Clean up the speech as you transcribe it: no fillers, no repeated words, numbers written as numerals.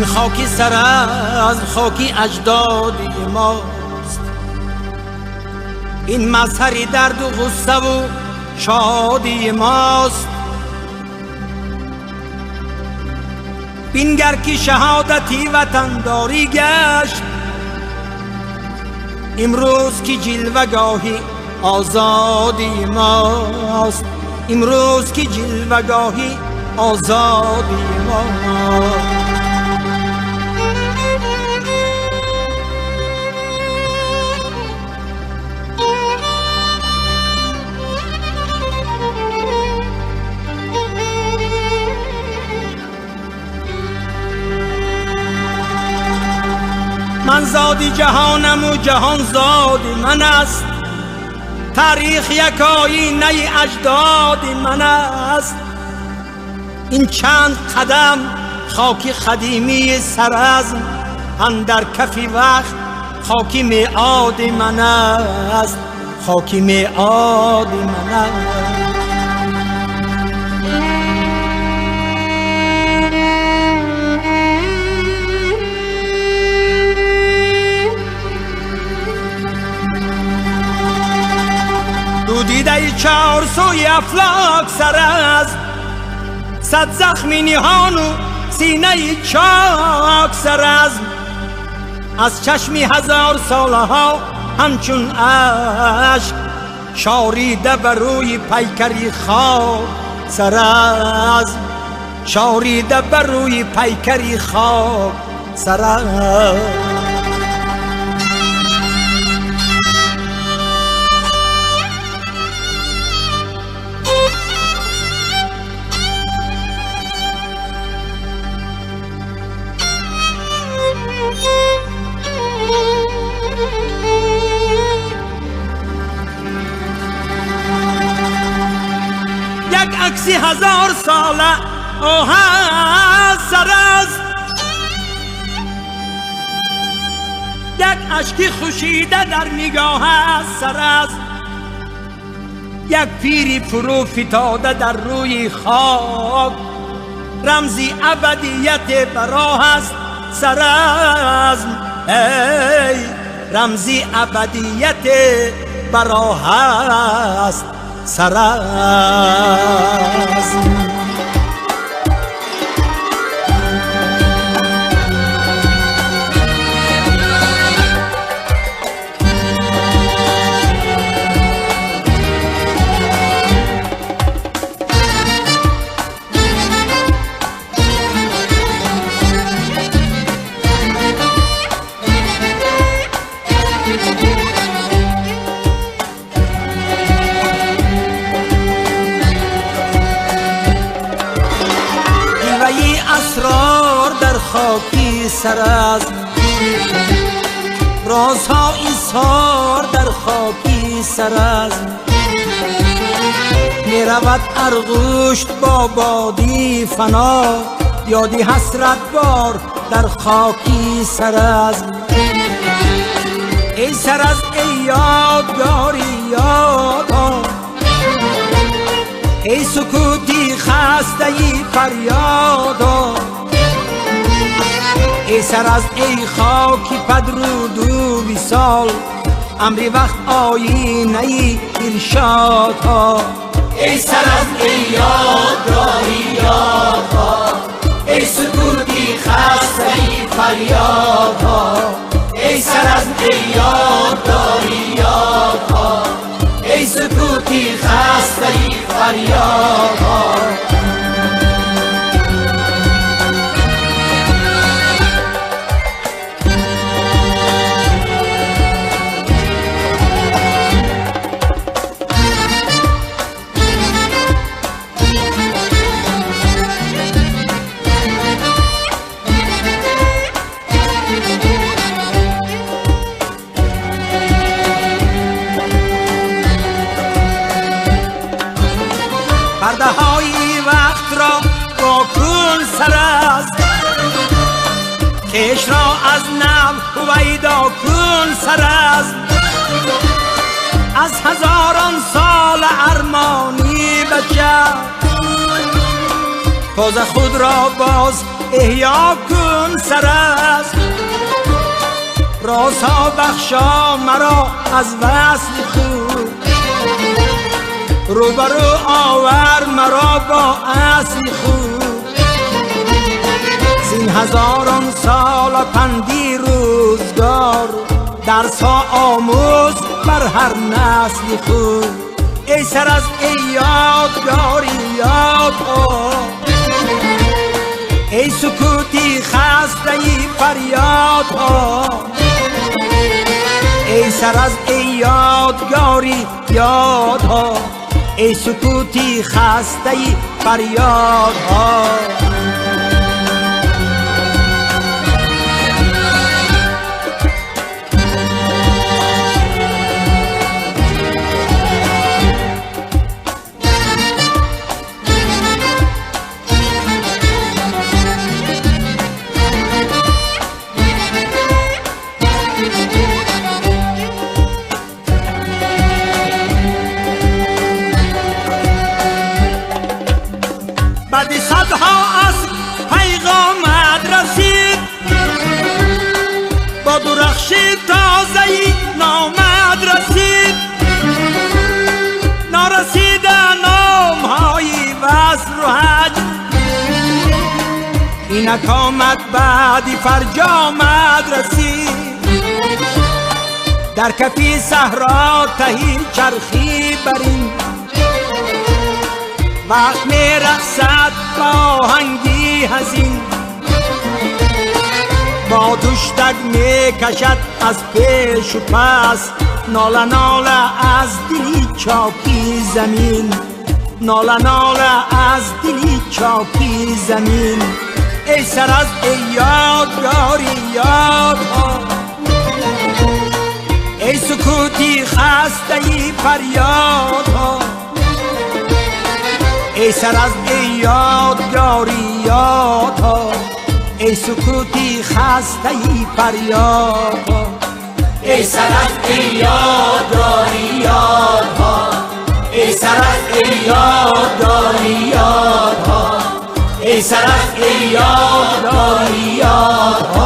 این خاکی سرزم خاکی اجدادی ماست، این مظهری درد و غصه و شادی ماست. بینگر که شهادتی وطنداری گشت، امروز که جلوگاهی آزادی ماست، امروز که جلوگاهی آزادی ماست. من زادی جهانم و جهان زادی من است، تاریخ یک آیینه اجدادی من است. این چند قدم خاکی قدیمی سرزم، اندر کفی وقت خاکی میعاد من است، خاکی میعاد من است. دیده چهار سوی افلاک سرزم، صد زخمی نهان و سینه چاک سرزم. از چشمی هزار ساله ها همچون اشک، شاریده بر روی پیکری خاک سرزم، شاریده بر روی پیکری خاک سرزم. یک عکسی هزار ساله آه سرزم، یک اشکی خشیده در نگاه سرزم، یک پیری فرو فتاده در روی خاک، رمزی ابدیت براه است سرزم، ای رمزی ابدیت براه است سرزم. اسرار در خاکی سرزم، رازها ایثار در خاکی سرزم. می رود ارغوشت با بادی فنا، یادی حسرت بار در خاکی سرزم. ای سرزم ای یادگاری یادا، ای سکوتی خسته ای فریادا، ای سرزم ای خاکی پدرود و وصال، امری وقت آیینه ای ارشادها. ای سرزم ای یادگاری یادها، ای سکوتی خسته ای فریادها، ای سرزم ای یادگاری یادها، ای سکوتی خسته ای فریادها. پرده های وقت را واکن سرزم، خویش را از نو هویدا کن سرزم. از هزاران سال ارمانی بچه، تازه خود را باز احیا کن سرست. رازها بخشا مرا از وصل خود، روبرو آور مرا با اصل خود. زین هزاران سال پندی روزگار، درس ها آموز بر هر نسل خود. ای سر از ای یادگاری یادها، ای سکوتی خسته ای فریادها. ای سر از ای یادگاری یادها، ای سکوتی خسته ای فریادها. بعد صدها عصر پیغامت رسید، با درخش تازه‌ای نامد رسید. نارسیده نامهای وصل و هجر، اینک آمد بعدی فرجامد رسید. در کفی صحرا تهی چرخی برین، وقت می رقصد با آهنگی حزین. با دوشتک می کشد از پیش و پس، ناله ناله از دلی چاکی زمین. ناله ناله از دلی چاکی زمین. ای سر از ای یادگاری یادها، ای سکوتی خسته ای فریادها. ای سر از ای یادگاری یادها، ای سکوتی خسته ای فریادها. ای سر از ای یادگاری یادها، ای سر از ای یادگاری یادها، ای سر از ای یادگاری یادها.